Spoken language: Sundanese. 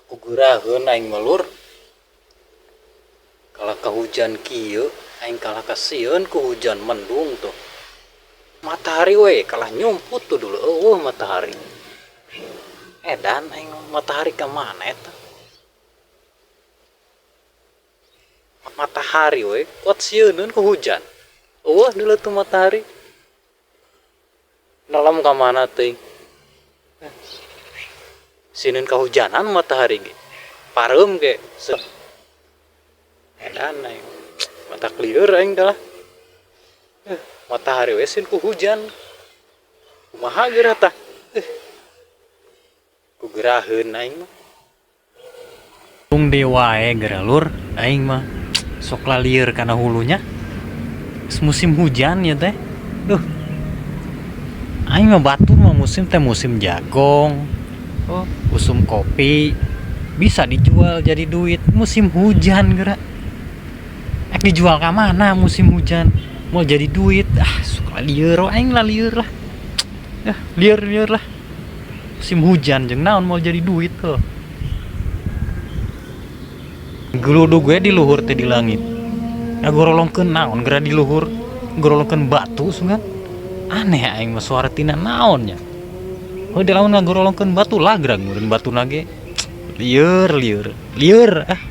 Ku geraheun aing mah lur. Kalah ka hujan kieu aing kalah kasieun ku hujan mendung tuh. Matahari we kalah nyumput tuh dulu eueuh matahari. Edan aing matahari ka mana eta. Matahari we kuat sieuneun ku hujan. Eueuh dulu tuh matahari. Nelem ka mana teuing. Sieun kahujanan matahari ge. Pareum ge. Edan aing. Matak lieur aing teh lah. Matahari we sieun ku hujan. Kumaha geura tah. Ku geraheun aing mah. Tung deui wae geura lur aing mah sok lalieur kana hulunya. Musim hujan ieu teh. Duh. Aing mah batur mah musim teh musim jagong, oh, usum kopi bisa dijual jadi duit. Musim hujan geura. Ek dijual ka mana musim hujan? Mau jadi duit. Ah, sok lalieur aing lalieur lah. Ah, lieur-lieur lah. Musim hujan jeung naon mau jadi duit tuh. Geludug we di luhur teh di langit. Ngagorolongkeun naon geura di luhur? Ngagorolongkeun batu sugan. Aneh aing mah suara tina naon nya. Heuh lamun ngagorolongkeun batu lagrag meureun batuna ge. Lieur lieur lieur ah.